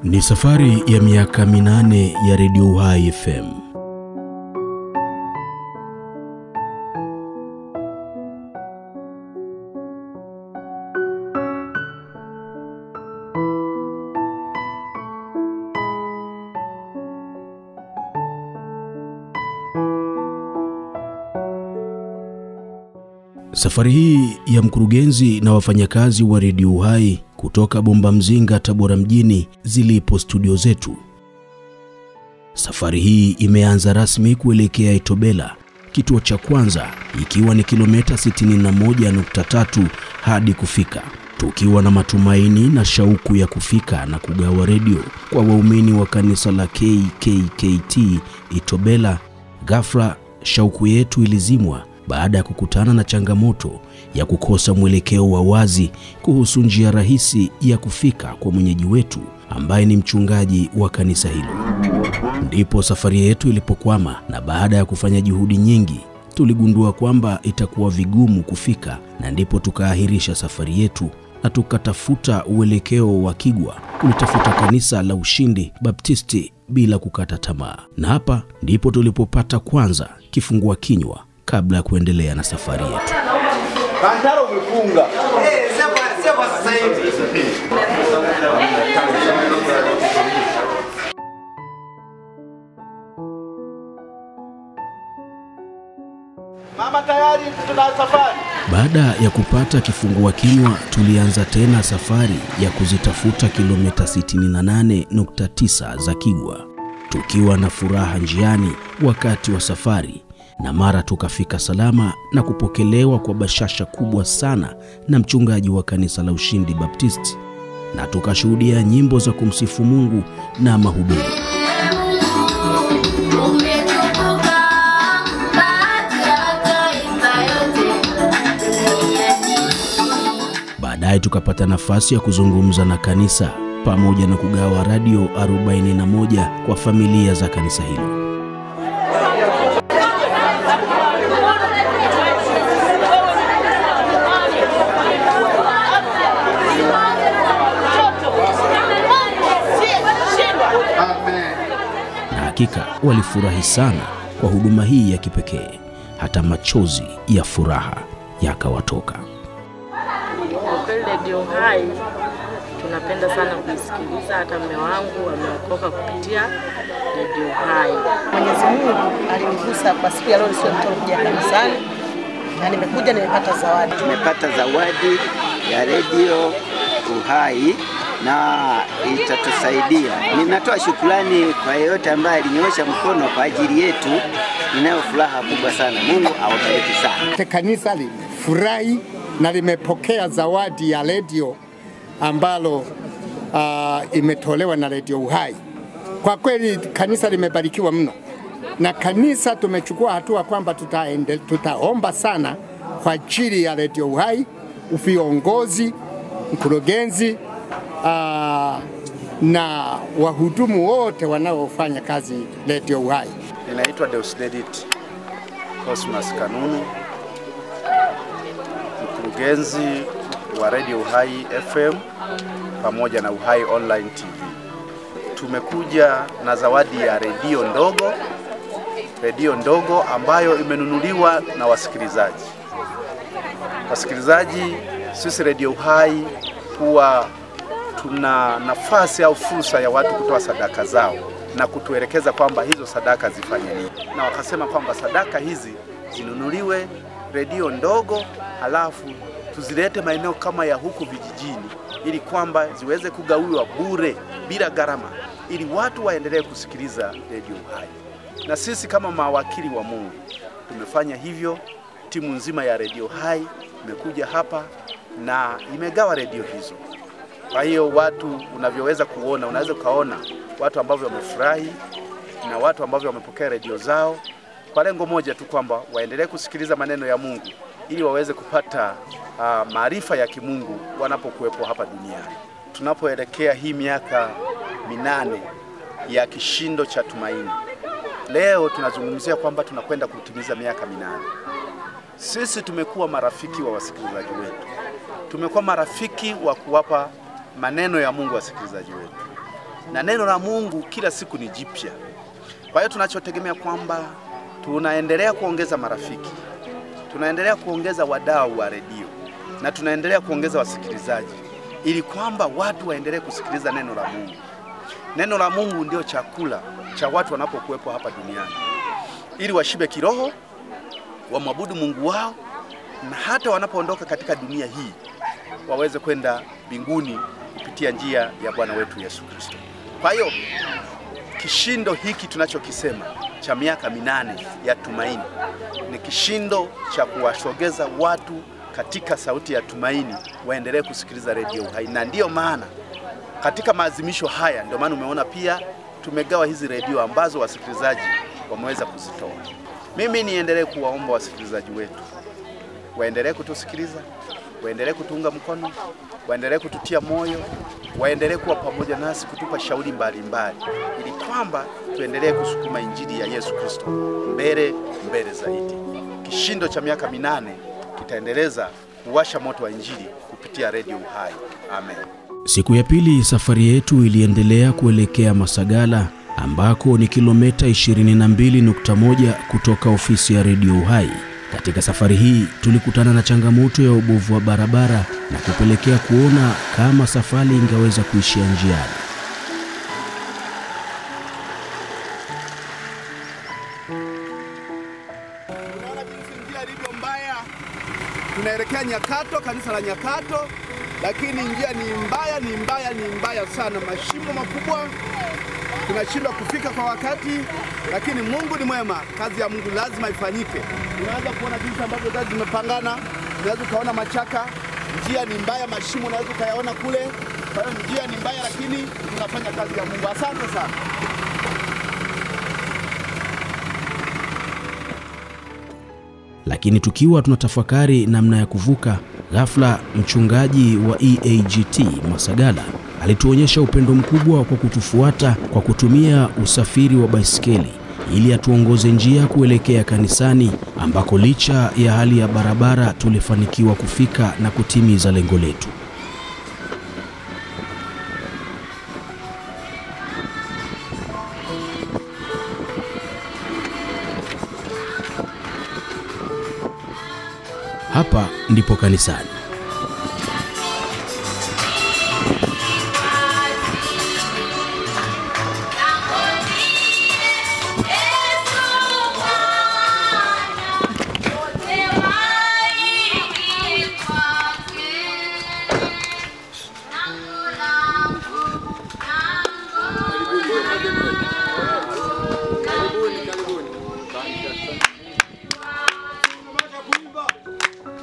Ni safari ya miaka 8 ya Radio Uhai FM. Safari hii ya mkurugenzi na wafanyakazi wa Radio Uhai kutoka Bomba Mzinga Tabora mjini zilipo studio zetu. Safari hii imeanza rasmi kuelekea Itobela, kituo cha kwanza ikiwa ni kilomita 61.3 hadi kufika. Tukiwa na matumaini na shauku ya kufika na kugawa radio kwa waumini wa kanisa la KKKT Itobela, ghafla shauku yetu ilizimwa baada ya kukutana na changamoto ya kukosa mwelekeo wa wazi kuhusu njia rahisi ya kufika kwa mwenyeji wetu ambaye ni mchungaji wa kanisa hilo. Ndipo safari yetu ilipokwama, na baada ya kufanya juhudi nyingi tuligundua kwamba itakuwa vigumu kufika, na ndipo tukaahirisha safari yetu na tukatafuta uelekeo wa Kigwa kulitafuta kanisa la Ushindi Baptisti bila kukata tamaa. Na hapa ndipo tulipopata kwanza kifungua kinywa kabla ya kuendelea na safari yetu. Bandaro umefunga. Sio kwa sasa hivi. Mama tayari tuna safari. Baada ya kupata kifungua kinywa tulianza tena safari ya kuzitafuta kilomita 68.9 za Kigwa, tukiwa na furaha njiani wakati wa safari, na mara tukafika salama na kupokelewa kwa bashasha kubwa sana na mchungaji wa kanisa la Ushindi Baptist, na tukashuhudia nyimbo za kumsifu Mungu na mahubiri. Baadaye tukapata nafasi ya kuzungumza na kanisa pamoja na kugawa radio 41 kwa familia za kanisa hilo. Hakika walifurahi sana kwa huduma hii ya kipekee, hata machozi ya furaha yakawatoka. Radio Uhai tunapenda sana kuisikiliza, hata mume wangu ameokoka kupitia Radio Uhai. Mwenyezi Mungu alinigusa kwa siku ya leo, sio mtoto kuja kanisani, na nimekuja nimepata zawadi. Tumepata zawadi ya Radio Uhai na itatusaidia. Ninatoa shukrani kwa yeyote ambaye alinyoosha mkono kwa ajili yetu. Ninayo furaha kubwa sana. Mungu awabariki sana. Kanisa limefurahi na limepokea zawadi ya radio ambalo imetolewa na Radio Uhai. Kwa kweli kanisa limebarikiwa mno. Na kanisa tumechukua hatua kwamba tutaomba sana kwa ajili ya Radio Uhai, viongozi, mkurugenzi, na wahudumu wote wanaofanya kazi Radio Uhai. Ninaitwa Deusdedit Cosmas Kanunu, mkurugenzi wa Radio Uhai FM pamoja na Uhai Online TV. Tumekuja na zawadi ya radio ndogo ambayo imenunuliwa na wasikilizaji. Wasikilizaji, sisi Radio Uhai huwa tuna nafasi au fursa ya watu kutoa sadaka zao na kutuelekeza kwamba hizo sadaka zifanye nini. Na wakasema kwamba sadaka hizi zinunuliwe redio ndogo, halafu tuzilete maeneo kama ya huku vijijini ili kwamba ziweze kugawiwa bure bila gharama, ili watu waendelee kusikiliza Radio Uhai. Na sisi kama mawakili wa Mungu tumefanya hivyo. Timu nzima ya Radio Uhai imekuja hapa na imegawa redio hizo. Kwa hiyo watu unavyoweza kuona, unaweza kuona watu ambao wamefurahi na watu ambao wamepokea redio zao kwa lengo moja tu, kwamba waendelee kusikiliza maneno ya Mungu ili waweze kupata maarifa ya kimungu wanapokuwepo hapa duniani. Tunapoelekea hii miaka 8 ya kishindo cha tumaini, leo tunazungumzia kwamba tunakwenda kutimiza miaka 8. Sisi tumekuwa marafiki wa wasikilizaji wetu. Tumekuwa marafiki wa kuwapa maneno ya Mungu wasikilizaji wetu. Na neno la Mungu kila siku ni jipya. Kwa hiyo tunachotegemea kwamba tunaendelea kuongeza marafiki, tunaendelea kuongeza wadau wa redio, na tunaendelea kuongeza wasikilizaji, ili kwamba watu waendelee kusikiliza neno la Mungu. Neno la Mungu ndio chakula cha watu wanapokuwepo hapa duniani, ili washibe kiroho, wamwabudu Mungu wao, na hata wanapoondoka katika dunia hii waweze kwenda mbinguni kupitia njia ya Bwana wetu Yesu Kristo. Kwa hiyo kishindo hiki tunachokisema cha miaka 8 ya Tumaini ni kishindo cha kuwasogeza watu katika sauti ya Tumaini, waendelee kusikiliza redio Uhai. Na ndiyo maana katika maadhimisho haya, ndio maana umeona pia tumegawa hizi redio ambazo wasikilizaji wameweza kuzitoa. Mimi niendelee kuwaomba wasikilizaji wetu waendelee kutusikiliza, waendelee kutuunga mkono, waendelee kututia moyo, waendelee kuwa pamoja nasi, kutupa shauri mbalimbali, ili kwamba tuendelee kusukuma injili ya Yesu Kristo mbele mbele zaidi. Kishindo cha miaka 8 kitaendeleza kuwasha moto wa injili kupitia redio Uhai. Amen. Siku ya pili safari yetu iliendelea kuelekea Masagala, ambako ni kilomita 22.1 kutoka ofisi ya redio Uhai. Katika safari hii tulikutana na changamoto ya ubovu wa barabara na kupelekea kuona kama safari ingeweza kuishia njiani. Unaona jinsi njia ilivyo mbaya. Tunaelekea Nyakato, kanisa la Nyakato, lakini njia ni mbaya, ni mbaya, ni mbaya sana, mashimo makubwa. Tunashindwa kufika kwa wakati, lakini Mungu ni mwema, kazi ya Mungu lazima ifanyike. Unaweza kuona jinsi ambavyo kazi zimepangana, unaweza kuona machaka, njia ni mbaya, mashimo unaweza kuyaona kule. Kwa hiyo njia ni mbaya, lakini tunafanya kazi ya Mungu. Asante sana. Lakini tukiwa tunatafakari namna ya kuvuka, ghafla mchungaji wa EAGT Masagala alituonyesha upendo mkubwa kwa kutufuata kwa kutumia usafiri wa baiskeli ili atuongoze njia kuelekea kanisani, ambako licha ya hali ya barabara tulifanikiwa kufika na kutimiza lengo letu. Hapa ndipo kanisani.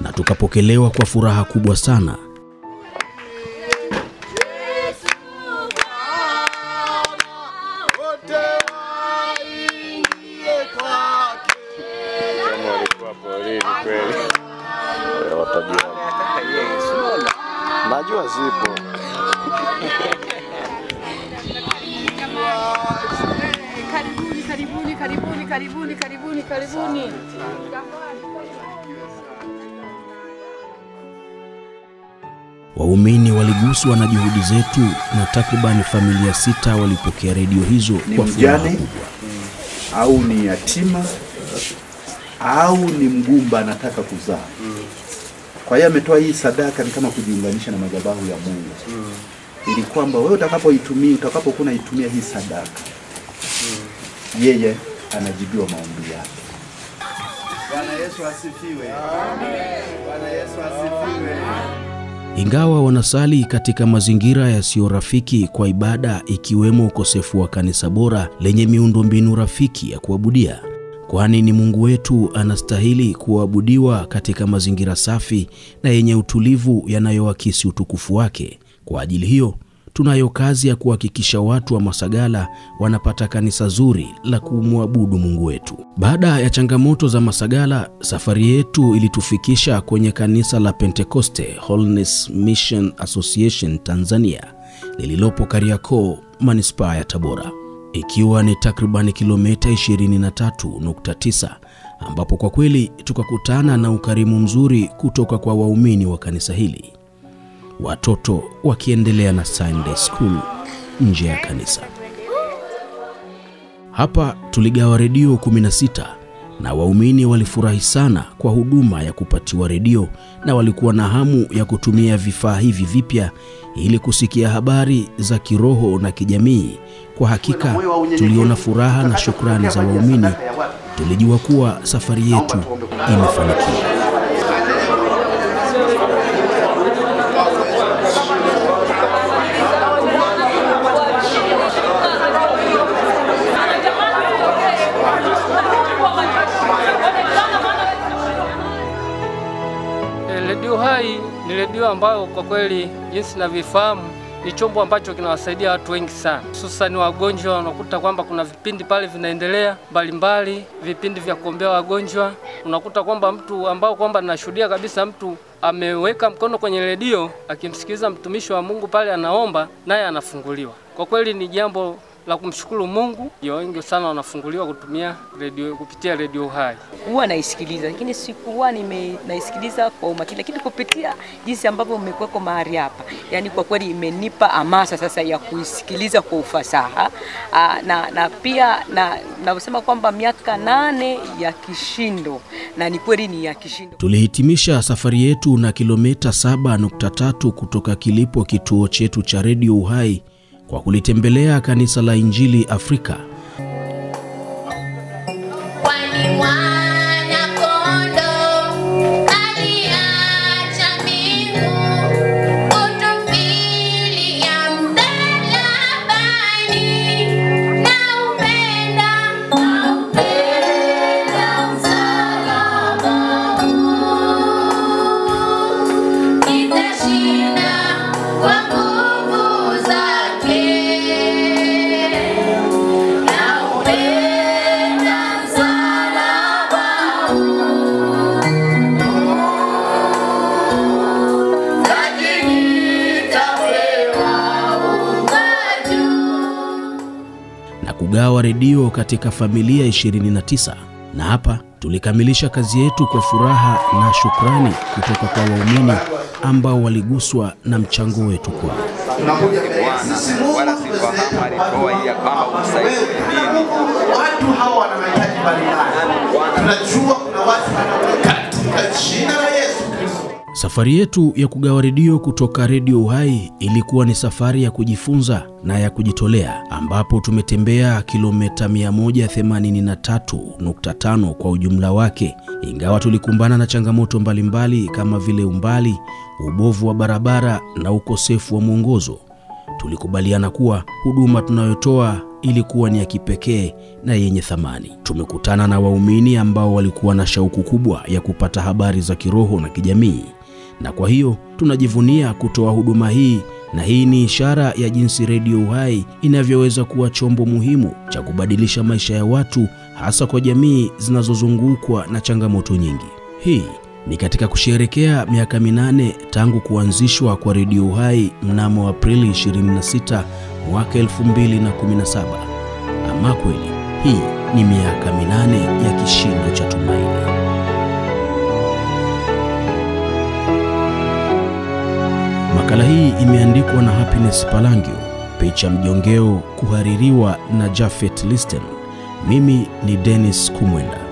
Na tukapokelewa kwa furaha kubwa sana. Najua zipo. Karibuni, karibuni, karibuni, karibuni, karibuni, karibuni. Waumini waliguswa na juhudi zetu na takribani familia 6 walipokea redio hizo kwa furaha kubwa. Au ni yatima au ni mgumba anataka kuzaa. Kwa hiyo ametoa hii sadaka ni kama kujiunganisha na madhabahu ya Mungu. Ili kwamba wewe utakapoitumia, utakapokuwa unaitumia hii sadaka, yeye anajibiwa maombi yake. Bwana Yesu asifiwe. Amen. Bwana Yesu asifiwe. Ingawa wanasali katika mazingira yasiyo rafiki kwa ibada, ikiwemo ukosefu wa kanisa bora lenye miundombinu rafiki ya kuabudia, kwani ni Mungu wetu anastahili kuabudiwa katika mazingira safi na yenye utulivu yanayoakisi utukufu wake. Kwa ajili hiyo, tunayo kazi ya kuhakikisha watu wa Masagala wanapata kanisa zuri la kumwabudu Mungu wetu. Baada ya changamoto za Masagala, safari yetu ilitufikisha kwenye kanisa la Pentecoste Holiness Mission Association Tanzania lililopo Kariakoo, manispaa ya Tabora, ikiwa ni takribani kilomita 23.9, ambapo kwa kweli tukakutana na ukarimu mzuri kutoka kwa waumini wa kanisa hili, watoto wakiendelea na Sunday School. nje ya kanisa. Hapa tuligawa redio 16 na waumini walifurahi sana kwa huduma ya kupatiwa redio, na walikuwa na hamu ya kutumia vifaa hivi vipya ili kusikia habari za kiroho na kijamii. Kwa hakika tuliona furaha na shukrani za waumini. Tulijua kuwa safari yetu imefanikiwa. Redio Uhai ni redio ambayo kwa kweli jinsi ninavyofahamu ni chombo ambacho kinawasaidia watu wengi sana, hususan wagonjwa. Unakuta kwamba kuna vipindi pale vinaendelea mbalimbali, vipindi vya kuombea wagonjwa. Unakuta kwamba mtu ambao kwamba nashuhudia kabisa mtu ameweka mkono kwenye redio akimsikiliza mtumishi wa Mungu pale anaomba, naye anafunguliwa. Kwa kweli ni jambo la kumshukuru Mungu. Wengi sana wanafunguliwa kutumia redio, kupitia Redio Uhai. Huwa naisikiliza, lakini sikuwa naisikiliza kwa umakini, lakini kupitia jinsi ambavyo umekuwa mahali hapa, yani kwa kweli imenipa hamasa sasa ya kuisikiliza kwa ufasaha. Na pia na kwamba miaka 8 ya kishindo, na ni kweli ni ya kishindo. Tulihitimisha safari yetu na kilomita 7.3 kutoka kilipo kituo chetu cha Redio Uhai kwa kulitembelea kanisa la Injili Afrika. Kugawa redio katika familia 29, na hapa tulikamilisha kazi yetu kwa furaha na shukrani kutoka kwa waumini ambao waliguswa na mchango wetu kwao. Wala sifahamu alitoa ili kwamba umsaidie nini. Watu hawa wana mahitaji mbalimbali. Tunajua kuna watu katika jina la Yesu Kristo. Safari yetu ya kugawa redio kutoka Redio Uhai ilikuwa ni safari ya kujifunza na ya kujitolea, ambapo tumetembea kilomita 183.5 kwa ujumla wake, ingawa tulikumbana na changamoto mbalimbali kama vile umbali, ubovu wa barabara na ukosefu wa mwongozo. Tulikubaliana kuwa huduma tunayotoa ilikuwa ni ya kipekee na yenye thamani. Tumekutana na waumini ambao walikuwa na shauku kubwa ya kupata habari za kiroho na kijamii, na kwa hiyo tunajivunia kutoa huduma hii, na hii ni ishara ya jinsi Redio Uhai inavyoweza kuwa chombo muhimu cha kubadilisha maisha ya watu, hasa kwa jamii zinazozungukwa na changamoto nyingi. Hii ni katika kusherehekea miaka 8 tangu kuanzishwa kwa Redio Uhai mnamo Aprili 26 mwaka 2017. Ama kweli hii ni miaka 8 ya kishindo cha tumaini. Makala hii imeandikwa na Happiness Palangio, picha mjongeo kuhaririwa na Jafet Listen. Mimi ni Dennis Kumwenda.